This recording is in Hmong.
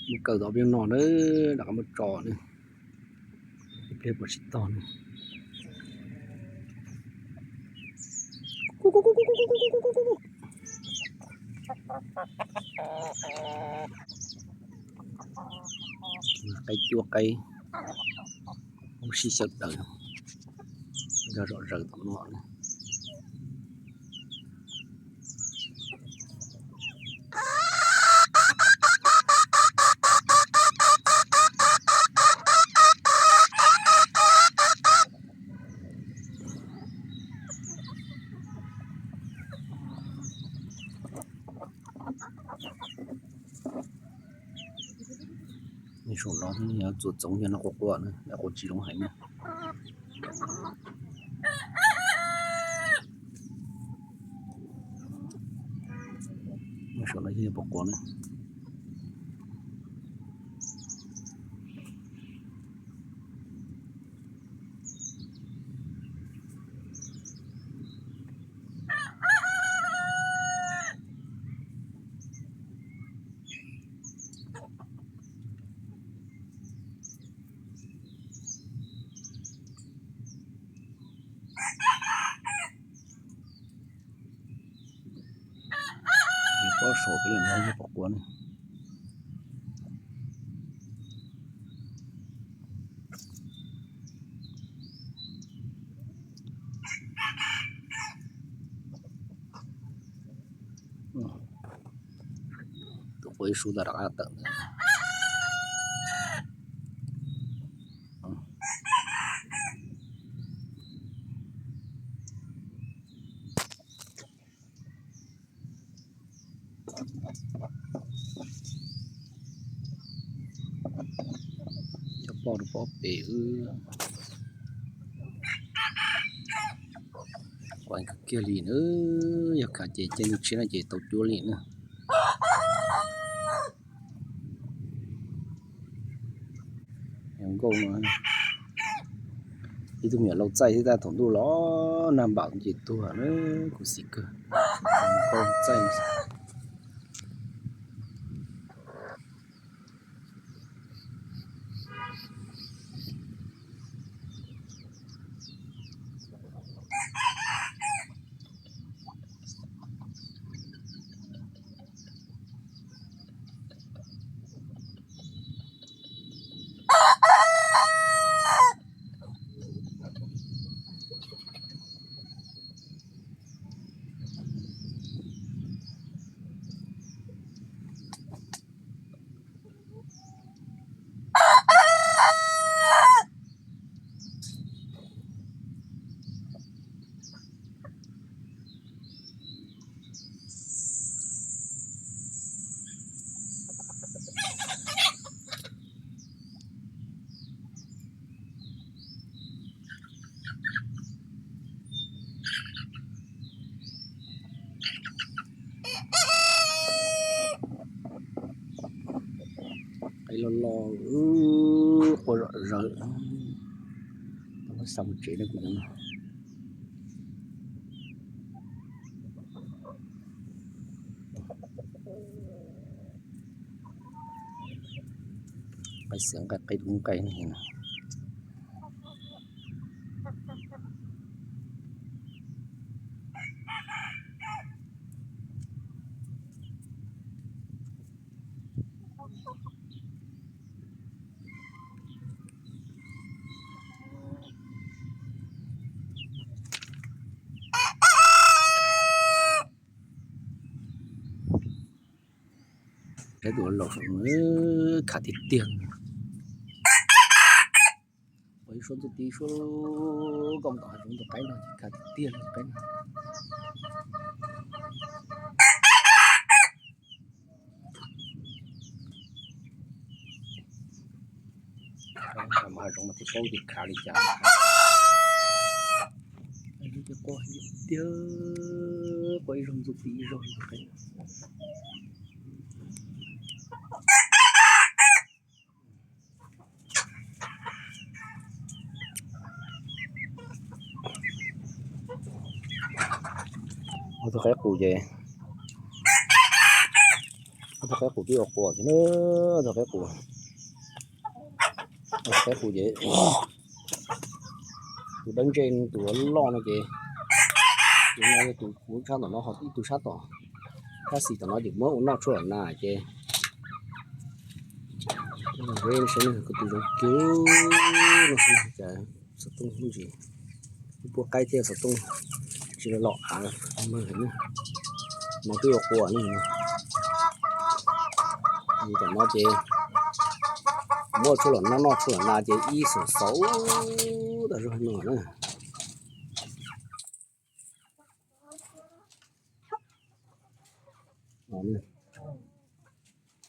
Mus kawm tau peb no na, rov qab muab tso na. Ib pliag puas tsis tog na. Qaib cuab qaib, ub sib xyaw daws, nrog zom zaws tom no na. Saum no txuas txoov yog no quas quas na, quas tsis zoo heev na. Saum no yog quas quas na. Pob saum peb los no yog quas quas na. Tus quas ib sub tas rov qab tawm ntawd. Cov poj rau pob pem, quav kawg kiag li na, yog khav ces caij ntuj tshiab no ces tau cuab li na. Nkauj no, ib tug me nyuam laus txaij thiab tab thaum ntuj los nag npam ces tuag na, khuv xim kawg. Nkauj txaij. Qaib loj loj, quaj zom zaws. Tau muab xa mus tsev na kuv cov no. Qaib xeev nqaij, qaib dub nqaij no. Saib tus laus saum no khav tiag tiag. Ua ib suab ntxuj ti ib suab, nkauj tom hav zoov tus qaib no ces khav tiag tiag li qaib no. Hav zoov mas thiaj paub tias khav li cas. Tiag, ua ib zaug ntxuj ti ib zaug. Ua tus qaib qus ces Tug qaib qus twb ua quas thiab na, tug qaib qus, tug qaib qus ces tus dawb ntseg tus loj no ces, tus no yog tus kuv sab tom no ho ib tug sab tom, sab xis tom no ces muab ua noj tshuaj los na ces, kuv tus zoo kiag no xwb, cas xov tooj ntsis, puab qaib thiab xov tooj tsis los av, no twb ua quas ne. Tom no ces muab tshuaj los noj, noj tshuaj los na ces ib xaus xaus tas zog no na.